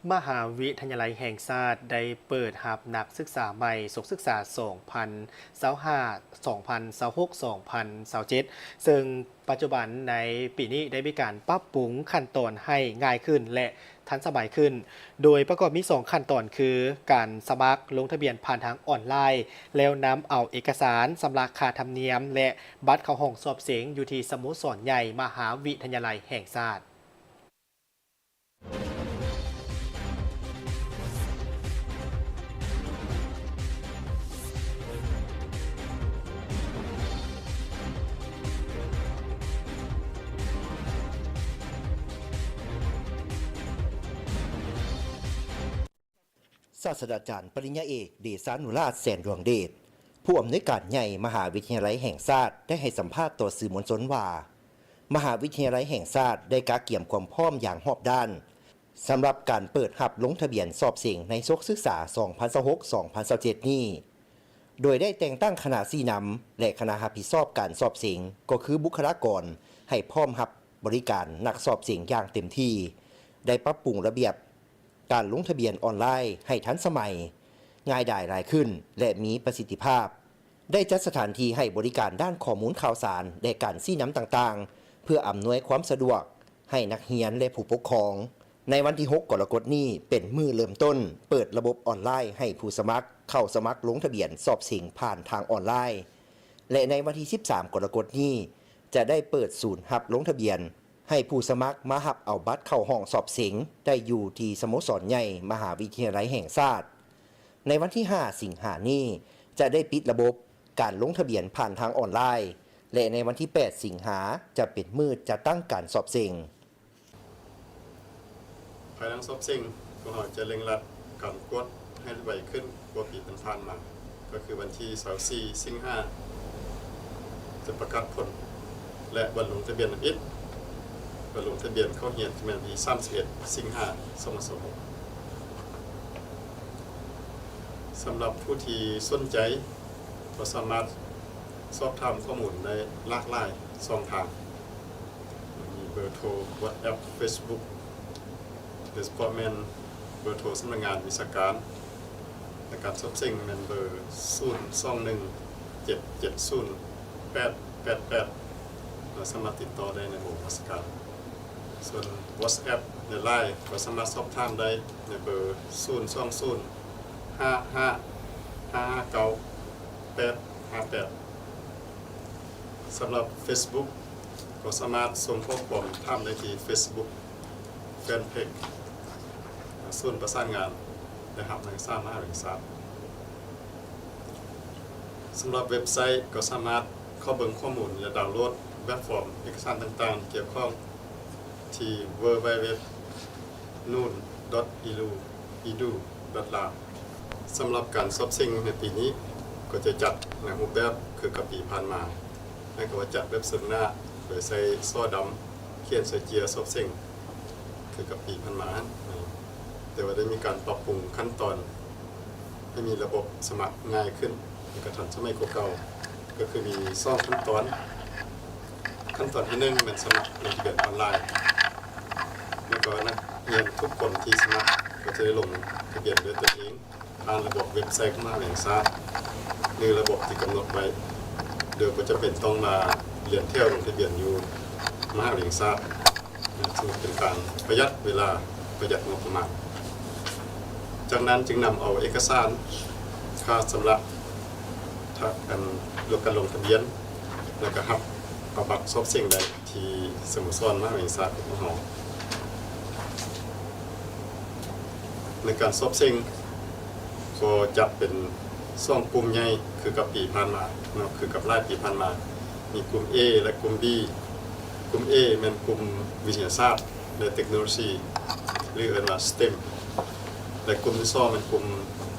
ມະຫາວິທະຍາໄລແຫ່ງຊາດໄດ້ເປີດຮັບນັກສຶກສາໃໝ່ ສົກສຶກສາສອງພັນຊາວຫ້າ ສອງພັນຊາວຫົກ ສອງພັນຊາວເຈັດ ເຊິ່ງປັດຈຸບັນໃນປີນີ້ໄດ້ມີການປັບປຸງຂັ້ນຕອນໃຫ້ງ່າຍຂຶ້ນ ແລະ ທັນສະໄໝຂຶ້ນ, ໂດຍປະກອບມີສອງຂັ້ນຕອນ ຄື ການສະໝັກລົງທະບຽນຜ່ານທາງອອນລາຍ ແລ້ວນຳເອົາເອກະສານຊຳລະຄ່າທຳນຽມ ແລະ ບັດເຂົ້າຫ້ອງສອບເສັງຢູ່ທີ່ສະໂມສອນໃຫຍ່ມະຫາວິທະຍາໄລແຫ່ງຊາດ. ສາດສະດາຈານປະລິນຍາເອກ ເດຊານຸລາດ ແສນດວງເດດ ຜູ້ອຳນວຍການໃຫຍ່ມະຫາວິທະຍາໄລແຫ່ງຊາດ ໄດ້ໃຫ້ສຳພາດຕໍ່ສື່ມວນຊົນວ່າ ມະຫາວິທະຍາໄລແຫ່ງຊາດໄດ້ກະກຽມຄວາມພ້ອມຢ່າງຮອບດ້ານ ສຳລັບການເປີດຮັບລົງທະບຽນສອບເສັງໃນສົກສຶກສາສອງພັນຊາວຫົກ ສອງພັນຊາວເຈັດນີ້, ໂດຍໄດ້ແຕ່ງຕັ້ງຄະນະຊີ້ນຳ ແລະ ຄະນະຮັບຜິດຊອບການສອບເສັງ ກໍຄືບຸກຄະລາກອນໃຫ້ພ້ອມຮັບບໍລິການນັກສອບເສັງຢ່າງເຕັມທີ່, ໄດ້ປັບປຸງລະບຽບການລົງທະບຽນອອນລາຍໃຫ້ທັນສະໄໝ, ງ່າຍດາຍຫຼາຍຂຶ້ນ ແລະ ມີປະສິດທິພາບ. ໄດ້ຈັດສະຖານທີ່ໃຫ້ບໍລິການດ້ານຂໍ້ມູນຂ່າວສານ ແລະ ການຊີ້ນຳຕ່າງໆ ເພື່ອອຳນວຍຄວາມສະດວກໃຫ້ນັກຮຽນ ແລະ ຜູ້ປົກຄອງ. ໃນວັນທີຫົກ ກໍລະກົດນີ້ ເປັນມື້ເລີ່ມຕົ້ນເປີດລະບົບອອນລາຍໃຫ້ຜູ້ສະໝັກເຂົ້າສະໝັກລົງທະບຽນສອບເສັງຜ່ານທາງອອນລາຍ ແລະ ໃນວັນທີສິບສາມ ກໍລະກົດນີ້ ຈະໄດ້ເປີດສູນຮັບລົງທະບຽນ ໃຫ້ຜູ້ສະໝັກມາຮັບເອົາບັດເຂົ້າຫ້ອງສອບເສັງໄດ້ຢູ່ທີ່ສະໂມສອນໃຫຍ່ມະຫາວິທະຍາໄລແຫ່ງຊາດ. ໃນວັນທີຫ້າ ສິງຫານີ້ ຈະໄດ້ປິດລະບົບການລົງທະບຽນຜ່ານທາງອອນລາຍ ແລະ ໃນວັນທີແປດ ສິງຫາ ຈະເປັນມື້ຈັດຕັ້ງການສອບເສັງ. ພາຍຫຼັງສອບເສັງ, ພວກເຮົາຈະເລັ່ງລັດການກວດໃຫ້ໄວຂຶ້ນກວ່າປີຜ່ານໆມາ, ກໍຄືວັນທີຊາວສີ່ ສິງຫາ ຈະປະກາດຜົນ ແລະ ວັນລົງທະບຽນທຳອິດ, ວັນລົງທະບຽນເຂົ້າຮຽນຈະແມ່ນວັນທີສາມສິບເອັດ ສິງຫາ ສອງພັນຊາວຫົກ. ສຳລັບຜູ້ທີ່ສົນໃຈ ກໍສາມາດສອບຖາມຂໍ້ມູນໄດ້ຫຼາກຫຼາຍຊ່ອງທາງ, ມີເບີໂທ, WhatsApp, Facebook, ໂດຍສະເພາະແມ່ນເບີໂທສຳນັກງານວິຊາການ ແລະ ການສອບເສັງແມ່ນເບີ ສູນສອງໜຶ່ງ ເຈັດເຈັດສູນ ແປດແປດແປດ ແລະ ສາມາດຕິດຕໍ່ໄດ້ໃນໂມງລາຊະການ. ສ່ວນ WhatsApp ແລະ Line ກໍສາມາດສອບຖາມໄດ້ໃນເບີ ສູນສອງສູນ ຫ້າຫ້າ ຫ້າຫ້າເກົ້າ ແປດຫ້າແປດ. ສຳລັບ Facebook ກໍສາມາດສົ່ງຂໍ້ຄວາມຖາມໄດ້ທີ່ Facebook Fanpage ສູນປະສານງານ ແລະ ຮັບນັກສຶກສາມະຫາວິທະຍາໄລແຫ່ງຊາດ. ສຳລັບເວັບໄຊ ກໍສາມາດເຂົ້າເບິ່ງຂໍ້ມູນ ແລະ ດາວໂຫຼດແບບຟອມເອກະສານຕ່າງໆທີ່ກ່ຽວຂ້ອງ ທີ່ www.nun.edu.la. ສຳລັບການສອບເສັງໃນປີນີ້ ກໍຈະຈັດໃນຮູບແບບຄືກັບປີຜ່ານມາ, ນັ້ນກໍວ່າຈັດແບບເຊິ່ງໜ້າ ໂດຍໃຊ້ສໍດຳຂຽນໃສ່ເຈ້ຍສອບເສັງ ຄືກັບປີຜ່ານມາ, ແຕ່ວ່າໄດ້ມີການປັບປຸງຂັ້ນຕອນ ໃຫ້ມີລະບົບສະໝັກງ່າຍຂຶ້ນ ແລະ ກໍທັນສະໄໝກວ່າເກົ່າ, ກໍຄືມີສອງຂັ້ນຕອນ. ຂັ້ນຕອນທີໜຶ່ງແມ່ນສະໝັກລົງທະບຽນອອນລາຍ, ແລ້ວກໍນັກຮຽນທຸກຄົນທີ່ສະໝັກກໍຈະໄດ້ລົງທະບຽນດ້ວຍຕົນເອງ ຜ່ານລະບົບເວັບໄຊຂອງມະຫາວິທະຍາໄລແຫ່ງຊາດ ຫຼື ລະບົບທີ່ກຳນົດໄວ້, ໂດຍບໍ່ຈຳເປັນຕ້ອງມາລຽນແຖວລົງທະບຽນຢູ່ມະຫາວິທະຍາໄລແຫ່ງຊາດ. ຊຶ່ງເປັນການປະຢັດເວລາ, ປະຢັດງົບປະມານ. ຈາກນັ້ນຈຶ່ງນຳເອົາເອກະສານຄ່າຊຳລະ ທະ- ອັນ ລວມກັນລົງທະບຽນ ແລ້ວກໍຮັບເອົາບັດສອບເສັງໄດ້ທີ່ສະໂມສອນມະຫາວິທະຍາໄລແຫ່ງຊາດຂອງພວກເຮົາ. ໃນການສອບເສັງກໍຈັດເປັນສອງກຸ່ມໃຫຍ່ ຄືກັບປີຜ່ານມາເນາະ, ຄືກັບຫຼາຍປີຜ່ານມາ. ມີກຸ່ມ A ແລະ ກຸ່ມ B. ກຸ່ມ A ແມ່ນກຸ່ມວິທະຍາສາດ ແລະ ເຕັກໂນໂລຊີ ຫຼື ເອີ້ນວ່າ STEM ແລະ ກຸ່ມທີສອງແມ່ນກຸ່ມ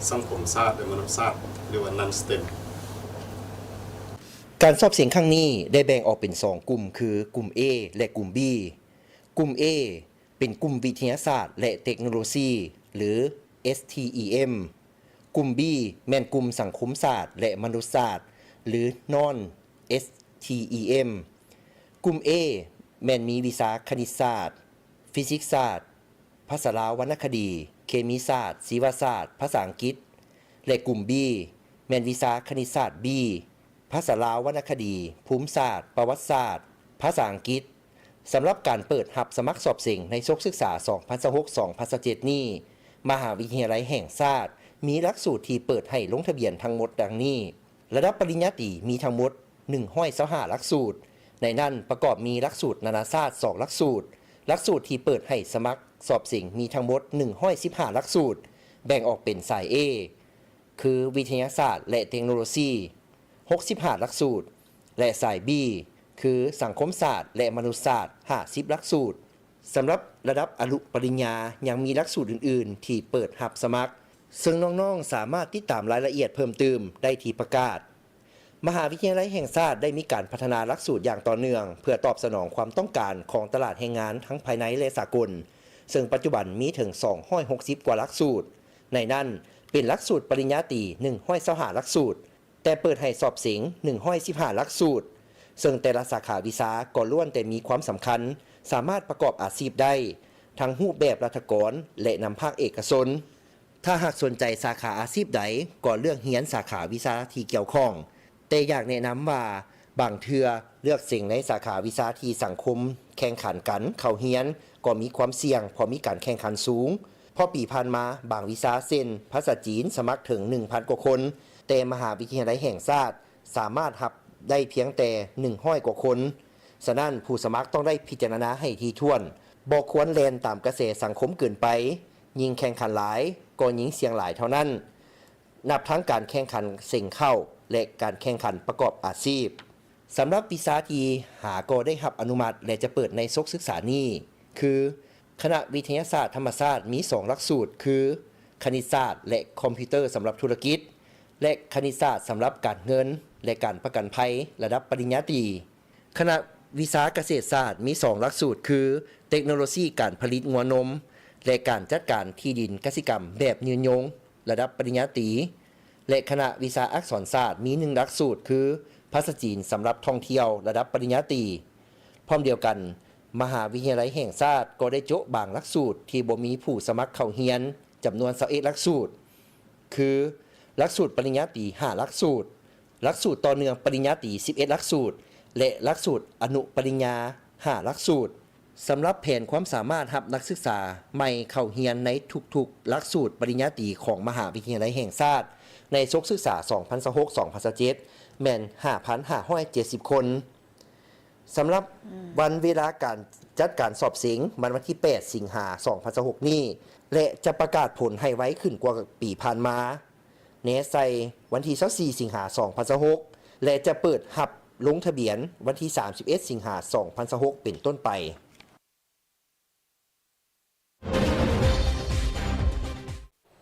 ສັງຄົມສາດ ແລະ ມະນຸດສາດ ຫຼື ວ່າ Non-STEM. ການສອບເສັງຄັ້ງນີ້ໄດ້ແບ່ງອອກເປັນສອງກຸ່ມ ຄື ກຸ່ມ A ແລະ ກຸ່ມ B. ກຸ່ມ A ເປັນກຸ່ມວິທະຍາສາດ ແລະ ເຕັກໂນໂລຊີ ຫຼື STEM. ກຸ່ມ B ແມ່ນກຸ່ມສັງຄົມສາດ ແລະ ມະນຸດສາດ ຫຼື Non-STEM. ກຸ່ມ A ແມ່ນມີວິຊາຄະນິດສາດ, ຟີຊິກສາດ, ພາສາລາວວັນນະຄະດີ, ເຄມີສາດ, ຊີວະສາດ, ພາສາອັງກິດ ແລະ ກຸ່ມ B ແມ່ນວິຊາຄະນິດສາດ B, ພາສາລາວວັນນະຄະດີ, ພູມສາດ, ປະຫວັດສາດ, ພາສາອັງກິດ. ສຳລັບການເປີດຮັບສະໝັກສອບເສັງໃນສົກສຶກສາ ສອງພັນຊາວຫົກ ສອງພັນຊາວເຈັດນີ້, ມະຫາວິທະຍາໄລແຫ່ງຊາດມີຫຼັກສູດທີ່ເປີດໃຫ້ລົງທະບຽນທັງໝົດດັ່ງນີ້. ລະດັບປະລິນຍາຕີມີທັງໝົດ ໜຶ່ງຮ້ອຍຊາວຫ້າຫຼັກສູດ, ໃນນັ້ນປະກອບມີຫຼັກສູດນານາຊາດ ສອງຫຼັກສູດ. ຫຼັກສູດທີ່ເປີດໃຫ້ສະໝັກສອບເສັງມີທັງໝົດ ໜຶ່ງຮ້ອຍສິບຫ້າຫຼັກສູດ, ແບ່ງອອກເປັນສາຍ A ຄືວິທະຍາສາດ ແລະ ເຕັກໂນໂລຊີ ຫົກສິບຫ້າຫຼັກສູດ ແລະ ສາຍ B ຄືສັງຄົມສາດ ແລະ ມະນຸດສາດ ຫ້າສິບຫຼັກສູດ. ສຳລັບລະດັບອະນຸປະລິນຍາຍັງມີຫຼັກສູດອື່ນໆທີ່ເປີດຮັບສະໝັກ, ເຊິ່ງນ້ອງໆສາມາດຕິດຕາມລາຍລະອຽດເພີ່ມຕື່ມໄດ້ທີ່ປະກາດ. ມະຫາວິທະຍາໄລແຫ່ງຊາດໄດ້ມີການພັດທະນາຫຼັກສູດຢ່າງຕໍ່ເນື່ອງ ເພື່ອຕອບສະໜອງຄວາມຕ້ອງການຂອງຕະຫຼາດແຮງງານທັງພາຍໃນ ແລະ ສາກົນ, ເຊິ່ງປັດຈຸບັນມີເຖິງສອງຮ້ອຍຫົກສິບກວ່າຫຼັກສູດ. ໃນນັ້ນເປັນຫຼັກສູດປະລິນຍາຕີ ໜຶ່ງຮ້ອຍຊາວຫ້າຫຼັກສູດ, ແຕ່ເປີດໃຫ້ສອບເສັງ ໜຶ່ງຮ້ອຍສິບຫ້າຫຼັກສູດ, ເຊິ່ງແຕ່ລະສາຂາວິຊາກໍລ້ວນແຕ່ມີຄວາມສຳຄັນ, ສາມາດປະກອບອາຊີບໄດ້ ທັງຮູບແບບລັດຖະກອນ ແລະ ນຳພາກເອກະຊົນ. ຖ້າຫາກສົນໃຈສາຂາອາຊີບໃດ, ກໍເລືອກຮຽນສາຂາວິຊາທີ່ກ່ຽວຂ້ອງ, ແຕ່ຢາກແນະນຳວ່າ ບາງເທື່ອເລືອກເສັງໃນສາຂາວິຊາທີ່ສັງຄົມແຂ່ງຂັນກັນເຂົ້າຮຽນ ກໍມີຄວາມສ່ຽງ ເພາະມີການແຂ່ງຂັນສູງ. ເພາະປີຜ່ານມາບາງວິຊາເຊັ່ນ ພາສາຈີນ ສະໝັກເຖິງ ໜຶ່ງພັນກວ່າຄົນ, ແຕ່ມະຫາວິທະຍາໄລແຫ່ງຊາດສາມາດຮັບໄດ້ພຽງແຕ່ ໜຶ່ງຮ້ອຍກວ່າຄົນ. ສະນັ້ນ ຜູ້ສະໝັກຕ້ອງໄດ້ພິຈາລະນາໃຫ້ຖີ່ຖ້ວນ, ບໍ່ຄວນແລ່ນຕາມກະແສສັງຄົມເກີນໄປ, ຍິ່ງແຂ່ງຂັນຫຼາຍ ກໍຍິ່ງສ່ຽງຫຼາຍເທົ່ານັ້ນ, ນັບທັງການແຂ່ງຂັນເສັງເຂົ້າ ແລະ ການແຂ່ງຂັນປະກອບອາຊີບ. ສຳລັບວິຊາທີ່ຫາກໍໄດ້ຮັບອະນຸມັດ ແລະ ຈະເປີດໃນສົກສຶກສານີ້ ຄື ຄະນະວິທະຍາສາດທຳມະຊາດມີສອງຫຼັກສູດ ຄື ຄະນິດສາດ ແລະ ຄອມພິວເຕີສຳລັບທຸລະກິດ ແລະ ຄະນິດສາດສຳລັບການເງິນ ແລະ ການປະກັນໄພ ລະດັບປະລິນຍາຕີ. ຄະນະວິຊາກະເສດສາດມີສອງຫຼັກສູດ ຄື ເຕັກໂນໂລຊີການຜະລິດງົວນົມ ແລະ ການຈັດການທີ່ດິນກະສິກຳແບບຍືນຍົງ ລະດັບປະລິນຍາຕີ ແລະ ຄະນະວິຊາອັກສອນສາດມີໜຶ່ງຫຼັກສູດ ຄື ພາສາຈີນສຳລັບທ່ອງທ່ຽວ ລະດັບປະລິນຍາຕີ. ພ້ອມດຽວກັນ, ມະຫາວິທະຍາໄລແຫ່ງຊາດກໍໄດ້ໂຈະບາງຫຼັກສູດທີ່ບໍ່ມີຜູ້ສະໝັກເຂົ້າຮຽນ ຈຳນວນຊາວເອັດຫຼັກສູດ ຄື ຫຼັກສູດປະລິນຍາຕີຫ້າຫຼັກສູດ, ຫຼັກສູດຕໍ່ເນື່ອງປະລິນຍາຕີສິບເອັດຫຼັກສູດ ແລະ ຫຼັກສູດອະນຸປະລິນຍາຫ້າຫຼັກສູດ. ສຳລັບແຜນຄວາມສາມາດຮັບນັກສຶກສາໃໝ່ເຂົ້າຮຽນໃນທຸກໆຫຼັກສູດປະລິນຍາຕີຂອງມະຫາວິທະຍາໄລແຫ່ງຊາດ ໃນສົກສຶກສາ ສອງພັນຊາວຫົກ ສອງພັນຊາວເຈັດ ແມ່ນ ຫ້າພັນຫ້າຮ້ອຍເຈັດສິບຄົນ. ສຳລັບ ອືມ ວັນເວລາການຈັດການສອບເສັງ ວັນ ວັນທີແປດ ສິງຫາ ສອງພັນຊາວຫົກນີ້ ແລະ ຈະປະກາດຜົນໃຫ້ໄວຂຶ້ນກວ່າປີຜ່ານມາ ແນໃສ່ວັນທີຊາວສີ່ ສິງຫາ ສອງພັນຊາວຫົກ ແລະ ຈະເປີດຮັບລົງທະບຽນວັນທີສາມສິບເອັດ ສິງຫາ ສອງພັນຊາວຫົກ ເປັນຕົ້ນໄປ.